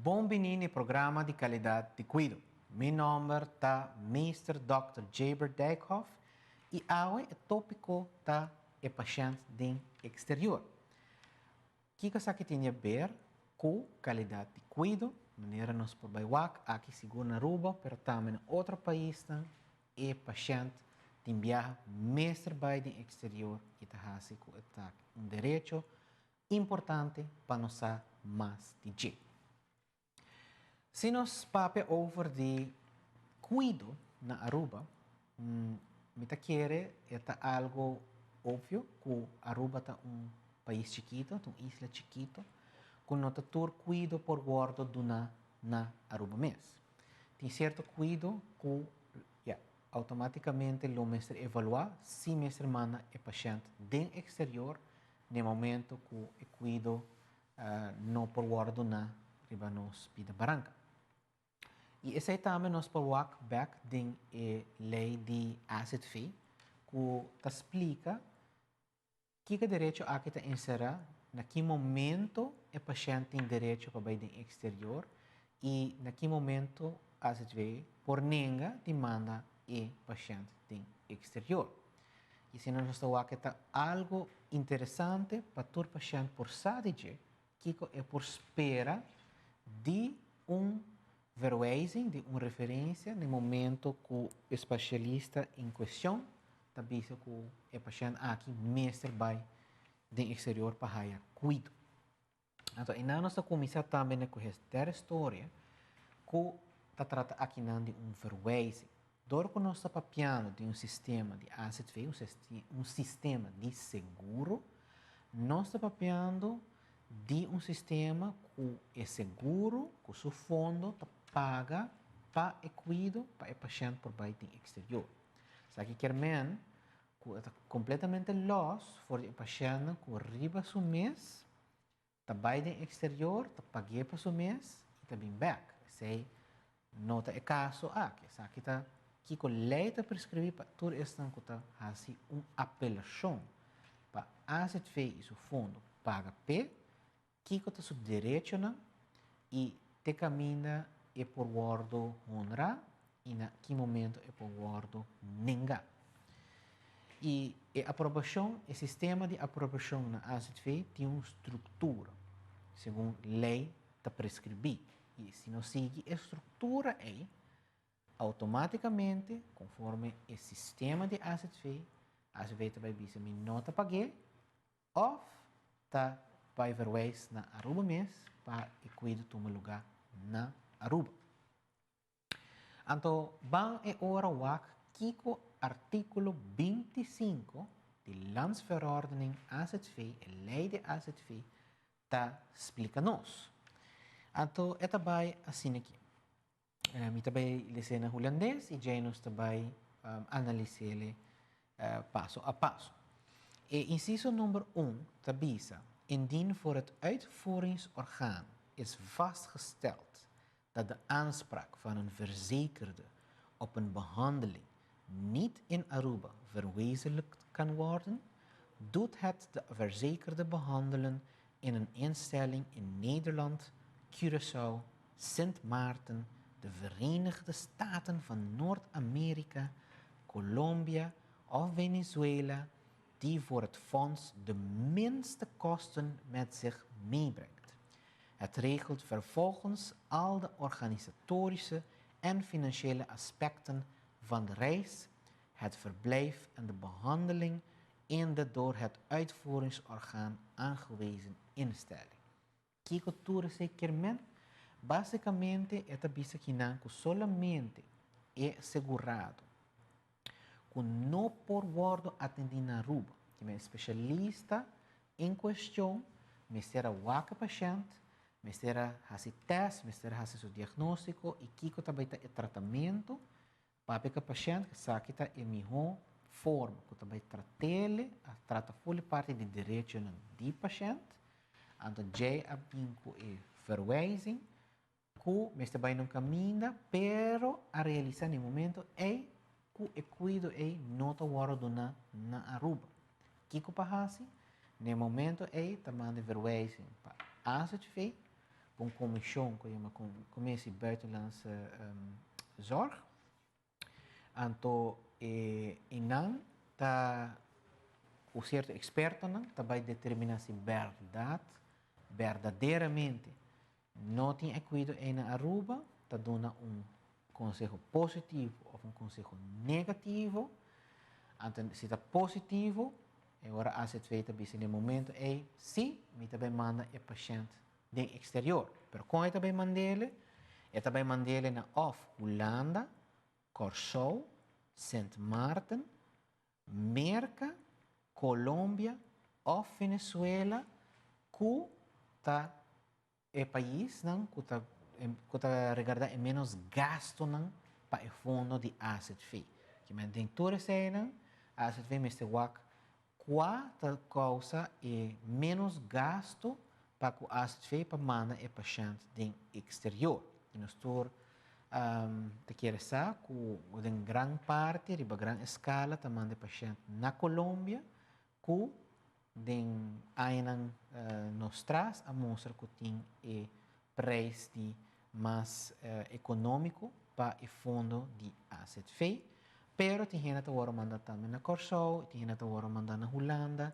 Bon bini na programa di calidad di cuido. Mi nomber ta Mr. Dr. Jaber Dijkhoff y awe e topico ta e pashent den exterior. Kico esaki tin di haber cu calidad di cuido? Manera nos por bay wak aki sigur na Aruba, pero tambe na otro paisnan, e pashent tin biaha mester bay den exterior y ta haci cu e ta un derecho importante pa nos sa mas di dje. Si nos papia over di cuido na Aruba, mi ta kere e ta algo obvio cu Aruba ta un pais chikito, ta un isla chikito, cu no ta tur cuido por wordo duna na Aruba mes. Tin cierto cuido cu, ya, automaticamente lo mester evalua si mester manda e pashent den exterior na e momento cu e cuido no por wordo duna riba nos pida baranca. Y esey tambe nos por wak bek den e ley di AZV cu ta splica kiko derecho aki ta encera, na ki momento e pashent tin derecho pa bay den exterior y na ki momento AZV por nenga di manda e pashent den exterior. Y asina nos ta wak e ta algo interesante pa tur pashent por sa di dje, kiko e por spera di un verwijzing, di un referencia na e momento cu e specialista en cuestion ta bisa cu e pashent aki mester bay den exterior pa haya cuido. Anto einan nos ta cuminsa tambe na cu hester historia cu ta trata akinan di un verwijzing. Dor cu nos ta papiando di un sistema di AZV, un sistema di seguro, nos ta papiando di un sistema cu e seguro, cu su fondo ta paga pa e cuido pa e pashent por bay den exterior. Esaki kier men cu e ta completamente los for di e pashentnan cu riba su mes ta bay den exterior, ta pagu'e pa su mes y ta bin bek. Esey no ta e caso aki. Esaki ta kico ley ta prescribi pa tur esnan cu ta haci un apelacion pa AZV y su fondo paga p'e, kico ta su derechonan y te caminda e por wordo honra y na ki momento e por wordo nenga. Y e aprobacion, e sistema di aprobacion na AZV tin un structura, segun ley ta prescribi. Y si no sigui e structura ey, automaticamente, conforme e sistema di AZV, AZV ta bay bisa mi no ta pagu'e, of ta bay verwijs na Aruba mes pa e cuido tuma luga na Aruba. Anto ban e ora wak kiko artíkulo 25 di Landsverordening AZV, e lei di AZV, ta splika nos. Anto e ta bai asina aki. Mi ta bai lese na hulandes i djei nos ta bai analis'é paso a paso. E inciso number 1 ta bisa, Indien voor het uitvoeringsorgaan is vastgesteld dat de aanspraak van een verzekerde op een behandeling niet in Aruba verwezenlijkt kan worden, doet het de verzekerde behandelen in een instelling in Nederland, Curaçao, Sint Maarten, de Verenigde Staten van Noord-Amerika, Colombia of Venezuela, die voor het fonds de minste kosten met zich meebrengt. Het regelt vervolgens al de organisatorische en financiële aspecten van de reis, het verblijf en de behandeling in de door het uitvoeringsorgaan aangewezen instelling. Kiko tur esei kier men? Basicamente e ta bisa kinan cu solamente e segurado cu no por wordo atendi na Aruba, ki men specialista en cuestion mester a wak e pashent, mester a haci test, mester a haci su diagnostico y kico ta bay ta e tratamento. Papia ku e pashènt ku esaki ta e mihó forma ku ta bai trat'ele, a trata ful e parti di derechonan di pashènt. Anto djei a bin ku e verwijzing ku mester bai na un kaminda, pero a realisá na e momento ei ku e kuido ei no ta wòrdu duná na Aruba. Kiko pa hasi? Na e momento ei ta manda e verwijzing pa AZV. Pa un komishon ku yama Commissie Buitenlandse Zorg. Anto e einan ta ku sierto ekspertonan ta bai determiná si bèrdat, berdaderamente no tin e kuido ei na Aruba, ta duna un konseho positivo òf un konseho negativo. Anto si ta positivo, e ora AZV ta bisa den e momento ei, si, mi ta bai manda e pashènt den eksterior. Pero kon e ta bai mand'ele? E ta bai mand'ele na òf Hulanda, Kòrsou, Sint Maarten, Merka, Colombia òf Venezuela ku ta e paisnan ku ta regardá e ménos gastunan pa e fondo di AZV. Ke men den tur eseinan AZV mester wak kua ta kousa e ménos gastu pa ku AZV pa manda e pashènt den eksterior. I nos tur ta kere sa ku den gran parti, riba gran eskala, ta manda e pashènt na Colombia, ku den añanan nos tras a mustra ku tin e preis di mas ekonómiko pa e fondo di AZV. Pero tin hende ta wòrdu manda tambe na Kòrsou, tin hende ta wòrdu manda na Hulanda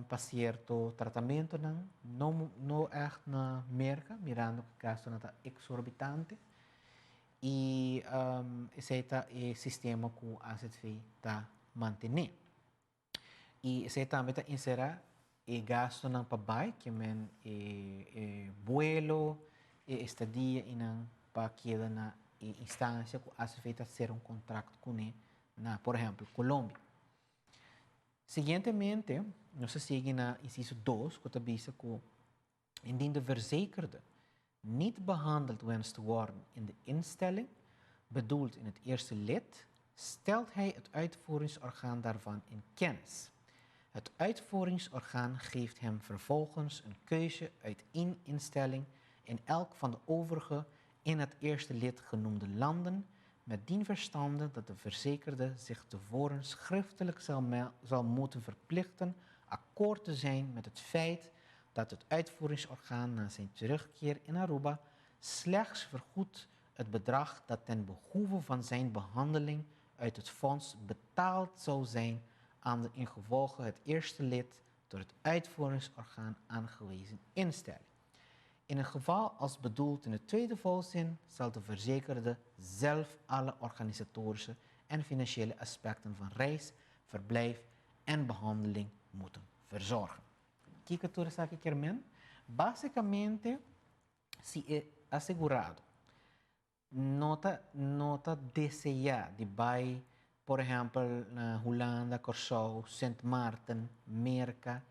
pa sierto tratamentonan, no, no ègt na Merka, mirando ku e gastunan ta eksorbitante. I esei ta e sistema ku AZV ta mantené. I esei tambe ta enserá e gastunan pa bai, ke men e buelo, e estadia i nan pa keda na e instansia ku AZV ta sera un kontrakt kuné na, por ehèmpel, Colombia. Siguientemente, nos ta sigui na insiso 2, ku ta bisa ku indien de verzekerde niet behandeld wenst te worden in de instelling, bedoeld in het eerste lid, stelt hij het uitvoeringsorgaan daarvan in kennis. Het uitvoeringsorgaan geeft hem vervolgens een keuze uit één instelling in elk van de overige in het eerste lid genoemde landen, met dien verstande dat de verzekerde zich tevoren schriftelijk zal moeten verplichten akkoord te zijn met het feit dat het uitvoeringsorgaan na zijn terugkeer in Aruba slechts vergoedt het bedrag dat ten behoeve van zijn behandeling uit het fonds betaald zou zijn aan de ingevolge het eerste lid door het uitvoeringsorgaan aangewezen instelling. In een geval als bedoeld in de tweede volzin zal de verzekerde zelf alle organisatorische en financiële aspecten van reis, verblijf en behandeling moeten verzorgen. Kiko tur esaki kier men? Básikamente, si e asegurado no ta deseá di bai, por ehèmpel, na Hulanda, Kòrsou, Sint Maarten, Merka,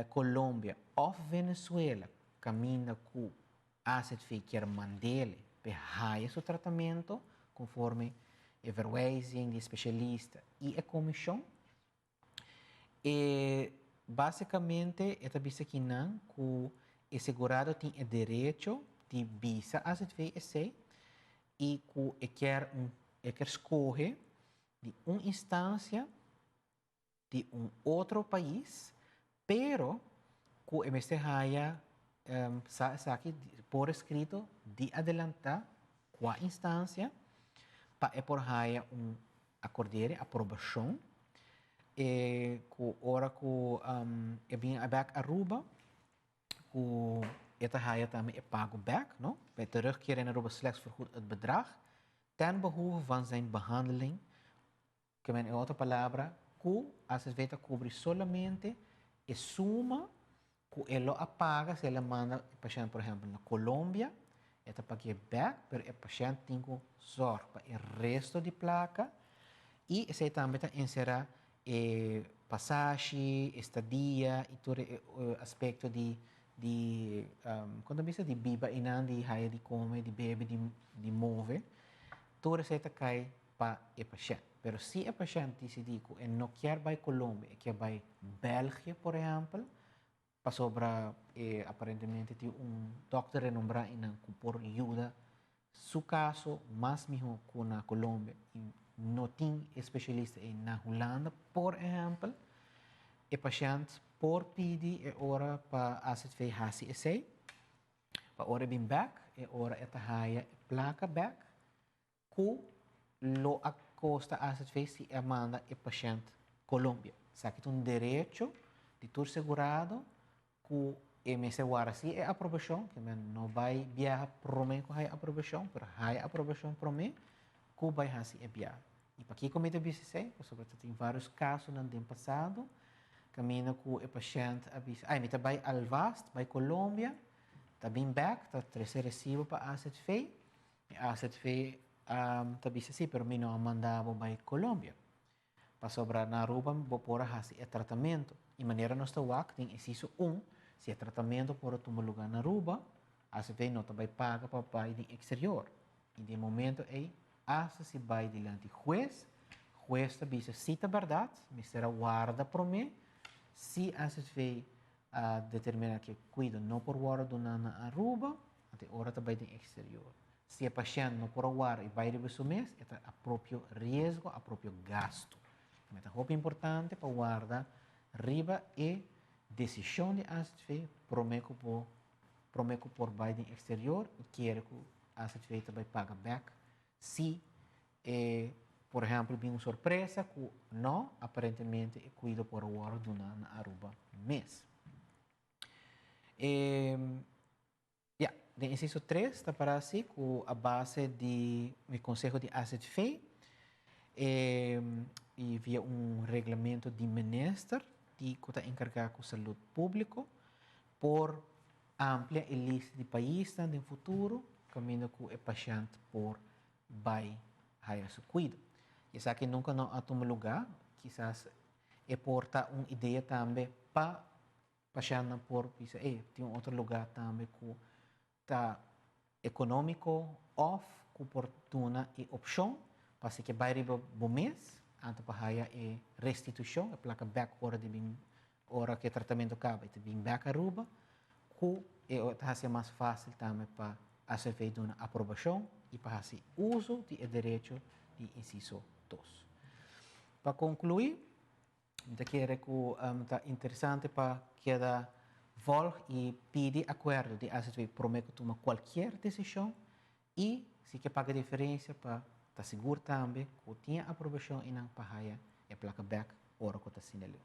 Colombia òf Venezuela, kaminda ku AZV kier mand'é pa haya su tratamentu konforme e verwijzing di spesialista i e komishon, e básikamente e ta bisa akinan ku e asegurado tin e derecho di bisa AZV esei i ku e kier skohe di un instansia di un otro pais, pero ku e mester haya esaki por eskrito di adelantá kua instansia pa e por haya un akordere aprobashon e ku ora ku e bin bèk Aruba ku e ta haya tambe e pago bèk, no? Bij terugkeer in Aruba slechts vergoed het bedrag ten behoeve van zijn behandeling, ke men, en otro palabra, ku AZV ta kubri solamente e suma ku e lo a paga si el a manda e pashènt, por ehèmpel, na Colombia, e ta pag'é bèk, pero e pashènt tin ku zòrg pa e resto di plaka i esei tambe ta enserá e pasashi, estadia i tur e aspekto di, kon ta bisa, di biba einan, di haya di kome, di bebe, di move, tur esei ta kai pa e pashènt. Pero si e pashènt disidí ku e no kier bai Colombia, e kier bai België, por ehèmpel, pasobra aparentemente tin un dòkter renombrá einan ku por yuda su kaso mas mihó ku na Colombia i no tin spesialista ei na Hulanda, por ehèmpel, e pashènt por pidi e ora pa AZV hasi esei. Pa ora bin bek, e ora e ta haya e placa bek cu lo a costa AZV si e manda e pashent Colombia. Esaki ta un derecho di tur segurado cu e mester warda si e aprobacion, cu men no bay biaha prome cu haya aprobacion, pero haya aprobacion prome cu bay haci e biaha. Y pakico mi ta bisa esey? Pasobra ta tin varios casonan den pasado caminda cu e pashent a bisa, ay, mi ta bay alvast, bay Colombia, ta bin bek, ta trece recibo pa AZV, y AZV ta bisa si, pero mi no a manda bo bay Colombia. Pasobra na Aruba bo por a haci e tratamento. Y manera nos ta wak den inciso 1, si e tratamento por a tuma lugar na Aruba, AZV no ta bay paga pa bay den exterior. Y den momento ey, hasta si bay dilanti huez, huez ta bisa si ta berdad, mester a warda prome, si AZV a determina cu e cuido no por wordo duna na Aruba, anto e ora ta bay den exterior. Si e pashent no por a warda y bay riba su mes, e ta a propio riesgo, a propio gasto. Tambe ta hopi importante pa warda riba e decision di AZV prome cu bo prome cu por bay den exterior y kere cu AZV ta bay paga bek si e por ehempel bin un sorpresa cu no, aparentemente e cuido por a wordo duna na Aruba mes. E Ya, den inciso 3 ta para así cu a base di e conseho di AZV y via un reglamento di minister di cu ta encarga cu salud publico por amplia e lista di paisnan den futuro caminda cu e pashent por bay haya su cuido. Y esaki nunca no a tuma lugar, kisas e por ta un idea tambe pa pashentnan por bisa, ey, tin un otro lugar tambe cu ta economico of cu por duna e opcion pa si ke bay riba bo mes, anto pa haya e restitucion, e placa bek ora di bin, ora cu e tratamento caba, e ta bin bek Aruba, cu e ta haci mas facil tambe pa ACV duna aprobacion y pa haci uso di e derecho di inciso 2. Pa conclui, Mi ta kere ku ta interesante pa keda volg i pidi akuerdo di AZV promé ku tuma kualkier desishon i si ke paga diferensia pa ta sigur tambe ku tin e aprobashon i nan pa haya e plaka bèk ora ku ta sinda leu.